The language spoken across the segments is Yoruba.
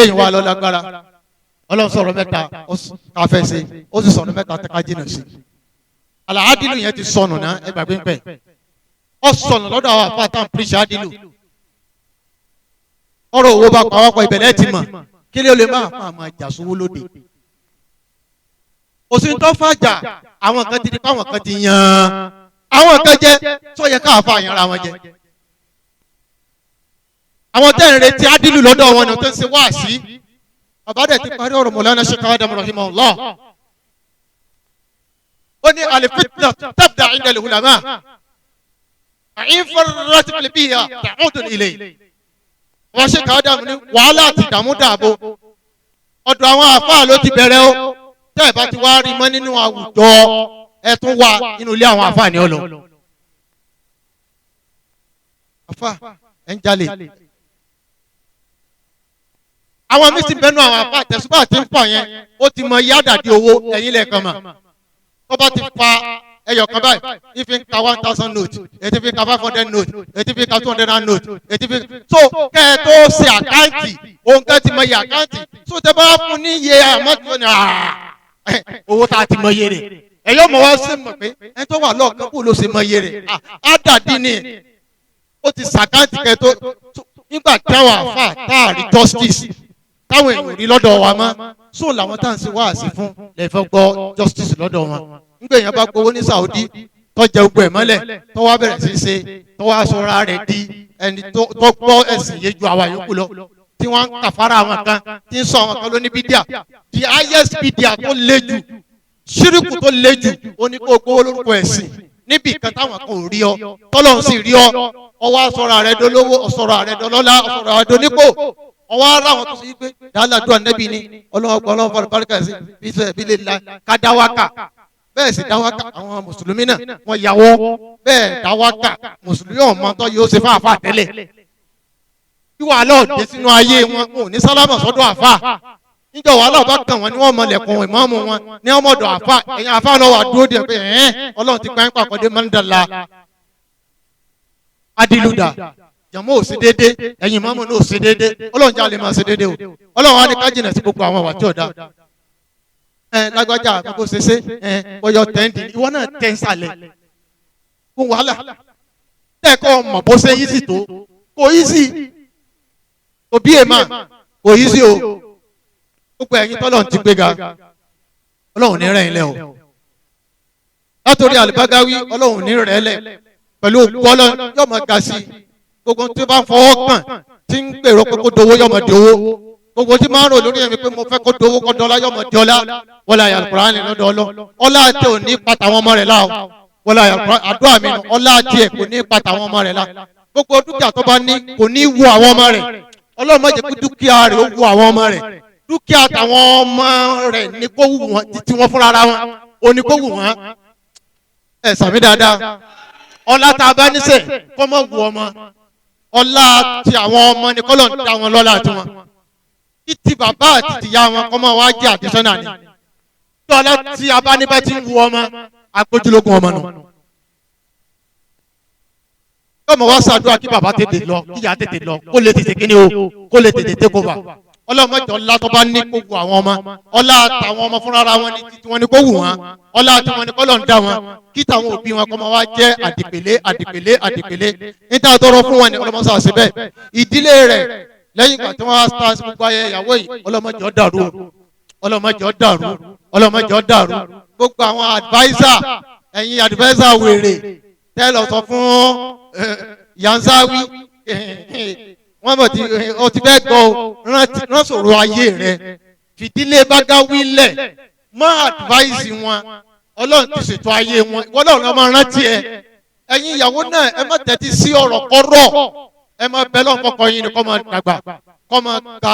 Eléyìí wà lọ lágbára. Ọlọ́run sọ̀rọ̀ mẹ́ta ká fẹ́ ṣe, ó sì sọ̀rọ̀ mẹ́ta ká jìnnà sí. Àlàádìlù yẹn ti sọnù náà, ẹ gbàgbé pẹ́ ọ sọnù lọ́dọ̀ àwọn àfa tá à ń píríṣà àdìlù. Ọ̀rọ̀ owó bá pa wápọ̀, ìbẹ̀lẹ̀ ti mọ̀ kí ló lè máa fa àmọ́ àjà sówó lóde. Òsì tó fàjà, àwọn kan ti di pé àwọn kan ti yan àwọn kan jẹ sọyẹ káàfà yanra wọn jẹ. Àwọn tẹ́ ń retí àdìlù lọ́dọ̀ wọn ni tó ń ṣe wáàsí. Bàbá dẹ̀ ti parí ọ̀rọ̀, Mọ̀lánà Sheikh Adam rahimahullah. Ó ní alifitna tabda inda al-ulama in farrat biha ta'udu ilay. Wọ́n Sheikh Adam ní wàhálà àti ìdààmú dààbò ọ̀dọ̀ àwọn àfáà ló ti bẹ̀rẹ̀ o. Tẹ́ ẹ̀ bá ti wá rí mọ́ nínú àwùjọ, ẹ tún wà nínú ilé àwọn àfáà ní ọlọ. Àfáà ẹ̀ ń jalè, àwọn mísì bẹnu àwọn àfa tẹ̀síbà tí ń pọ̀ yẹn, ó ti mọ yádà di owó ẹ̀yìn lẹ́ẹ̀kan mọ̀. Tó bá ti fa ẹyọ kan báyìí, ìfi ń ka 1,000 note, ètí fi ń ka 500 note, ètí fi ń ka 200 note, ètí fi. So kẹ́ ẹ tó ṣe account, òun kẹ́ ti mọ iye account. So tẹ bá fún ní iye àmọ́ tó ní owó tá a ti mọ iye rẹ̀, ẹ̀yọ́ mọ̀ wá sí mọ̀ pé ẹ tó wà lọ́ọ̀kan kó ló ṣe mọ iye rẹ̀. Á dàdí ni ó ti ṣe account kẹ́ tó. Nígbà táwọn àfa tá a rí justice táwọn èèyàn rí lọ́dọ̀ wa mọ́, so làwọn tá à ń ṣe wáàsí fún lè fẹ́ gbọ́ justice lọ́dọ̀ wọn. Nígbà èèyàn bá gbowó ní Saudi, tó jẹ gbogbo ẹ̀ mọ́lẹ̀, tó wá bẹ̀rẹ̀ sí ṣe, tó wá sọra rẹ̀ di ẹni tó gbọ́ ẹ̀sìn yé ju àwa yòókù lọ, tí wọ́n ń kàfàrà àwọn kan, tí ń sọ àwọn kan lóní bídíà, the highest bídíà tó le jù, ṣíríkù tó le jù, ó ní kó gbowó lórúkọ ẹ̀sìn níbi kan táwọn kan ò rí ọ, tọ́lọ́run sì rí ọ. Ọwọ́ asọ̀rọ̀ rẹ̀ dolówó, ọ̀sọ̀rọ̀ rẹ̀ dọlọ́lá, ọ̀sọ̀rọ̀ rẹ̀ donípò. Ọwọ́ ara àwọn tó ṣe pé dáńdájú ànẹ́bí ni ọlọ́wọ́ gbọ́, ọlọ́wọ́ fọlọ́ báríkà sí bí sọ ẹ̀bí lè la ká dáwákà. Bẹ́ẹ̀ sì dáwákà, àwọn mùsùlùmí náà wọ́n yàwọ́ bẹ́ẹ̀ dáwákà. Mùsùlùmí ọ̀mọ́ tó yóò ṣe fáfá tẹ́lẹ̀ kí wàhálà òde sínú ayé wọn, wọn ò ní sálámà sọ́dọ̀ àfà. Níjọ́ wàhálà bá kàn wọ́n ní wọ́n mọlẹ̀kùn ìmáàmù wọn ní ọmọdọ̀ àfà. Ẹ̀yìn àfà náà wà dúró díẹ̀ pé ẹ̀ẹ́n ọlọ́run ti pẹ́ ń pàkọ́dé mọ́ndàlá adiluda jàmọ́ ò sí déédé, ẹ̀yin ìmáàmù náà ò sí déédé. Ọlọ́run jẹ́ àlè máa ṣe déédé o. Ọlọ́run á ní ká jìnà sí gbogbo àwọn àwà tí ò dáa. Ẹ lágbájá àkókò ṣeṣe, ẹ bọyọ tẹ́ǹdì, ìwọ náà tẹ́ ń sàlẹ̀ fún wàhálà tẹ́ẹ̀kọ́ mọ̀ bó ṣe yí sí tó kò yí sí òbí ẹ̀ mà kò yí sí o. Gbogbo ẹ̀yin tọ́lọ́run ti gbéga, ọlọ́run ní rẹ̀ ń lẹ̀ o. Látòrí àlùbágáwí, ọlọ́run ní rẹ̀ lẹ̀ pẹ̀lú òkú ọlọ́run, yóò máa ga sí i. Gbogbo tí ó bá ń fọwọ́ kàn, tí ń gbèrò pé kó dowó, yóò máa di owó. Gbogbo tí máa ń rò lórí ẹ̀mí pé mo fẹ́ kó dowó, kó dọ́lá, yóò máa di ọlá. Wọlé ayé Al-Qur'ani lọ́dọ̀ ọlọ́ ọlá àti òní pàtàwọn ọmọ rẹ̀ láò. Wọlé ayé Al-Qur'ani, àdúrà mi nù, ọlá àti ẹ̀ kò ní pàtàwọn ọmọ rẹ̀ lá. Gbogbo dúkìá tó bá ní kò ní wù àwọn ọmọ rẹ̀. Ọlọ́run má jẹ́ kí dúkìá rẹ̀ ó wù àwọn ọmọ rẹ̀. Dúkìá tàwọn ọmọ rẹ̀ ní kó wù wọ́n títí wọn fúnra ra wọn ò ní kó wù wọ́n. Ẹ sàmì dáadáa. Ọlá tá a bá níṣẹ́ kọ́ mọ́ wù ọmọ. Ọlá ti àwọn ọmọ ni kọ́lọ̀ ń dá wọn lọ́lá tiwọn, títí bàbá àti tìyá wọn kọ́ mọ́ wá jẹ́ àdìsọ́nà ni. Tí ọlá tí a bá ní bá ti ń wù ọmọ, agbójúlógún ọmọ nù. Kọ́mọ wá ṣàdúrà kí bàbá tètè lọ, kí ìyá tètè lọ, kó lè tètè kíni o, kó lè tètè take over. Ọlọ́mọdé ọlá tó bá ní kó wù àwọn ọmọ. Ọlá tàwọn ọmọ fúnra wọn ní títí wọn ní kó wù wọn. Ọlá tí wọn ní kọ́lọ̀ ń dá wọn, kí tàwọn òbí wọn kọ́ máa wá jẹ́ àdìpèlé, àdìpèlé, àdìpèlé. Níta tọrọ fún wọn ni ọlọ́mọsá ṣe bẹ́ẹ̀. Ìdílé rẹ̀ lẹ́yìn ìgbà tí wọ́n á stars gbogbo ayé ìyàwó yìí, ọlọ́mọdé ó dàrú o, ọlọ́mọdé ó dàrú, ọlọ́mọdé ó dàrú. Gbogbo àwọn adviser, ẹ̀yin adviser wèrè tẹ́ lọ sọ fún Yanzawi, wọ́n mọ̀ tí o ti fẹ́ gbọ́ o, rán sọ̀rọ̀ ayé rẹ̀ fìdílé Bágáwí lẹ̀ mọ́ advice wọn. Ọlọ́run ti ṣètò ayé wọn, ìwọ ọlọ́run ọmọ rántí ẹ. Ẹ̀yin ìyàwó náà, ẹ má tẹ́tí sí ọ̀rọ̀ kọ́rọ̀. Ẹ má bẹ lọ́n kọ́kọ́ yín ni kọ́ máa dàgbà, kọ́ máa ga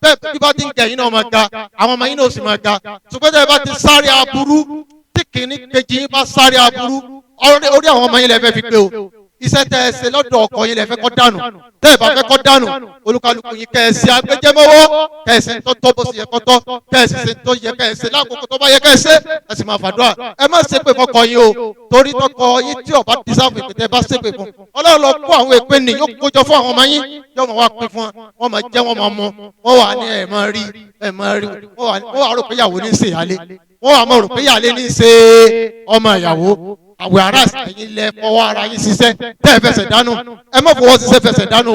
bẹ́ẹ̀. Bí bá ti ń gẹ̀ yín náà máa ga, àwọn ọmọ yín náà sì máa ga. Ṣùgbọ́n tẹ́ ẹ bá ti sáré aburú, tí kìíní kejì yín bá sáré aburú, orí àwọn ọmọ yín lẹ fẹ́ fi gbé o. Iṣẹ́ tẹ́ ẹ ṣe lọ́dọ̀ ọkọ yín lẹ fẹ́ kọ́ dànù. Tẹ́ ẹ bá fẹ́ kọ́ dànù, olúkálùkù yín kẹ́ ẹ ṣe agbẹjẹmọ́wọ́, kẹ́ ẹ ṣe tó tọ́ bó ṣe yẹ kọ́ tọ́, kẹ́ ẹ sì ṣe tó yẹ kẹ́ ẹ ṣe lákòókò tó bá yẹ kẹ́ ẹ ṣe. Ẹ sì máa fàdúrà. Ẹ má ṣépè fọkọ yín o, torí tọkọ yín tí ó bá deserve ìpè tẹ́ bá ṣépè fún, Ọlọ́run lọ kó àwọn èpè nì, yóò kójọ fún àwọn ọmọ yín, yóò máa wá pín fún wọn, wọ́n máa jẹ́, wọ́n máa mú, wọ́n wà ní ẹ̀ máa rí, ẹ̀ máa rí. Wọ́n wà rò pé ìyàwó ní í ṣe ìyálé, wọ́n wà máa rò pé ìyálé ní í ṣe ọmọ ìyàwó. Àwẹ̀ ara ẹ̀yin lẹ fọwọ́ ara yín ṣiṣẹ́ tẹ́ ẹ fẹsẹ̀ dánú. Ẹ má fọwọ́ ṣiṣẹ́ fẹsẹ̀ dánú o.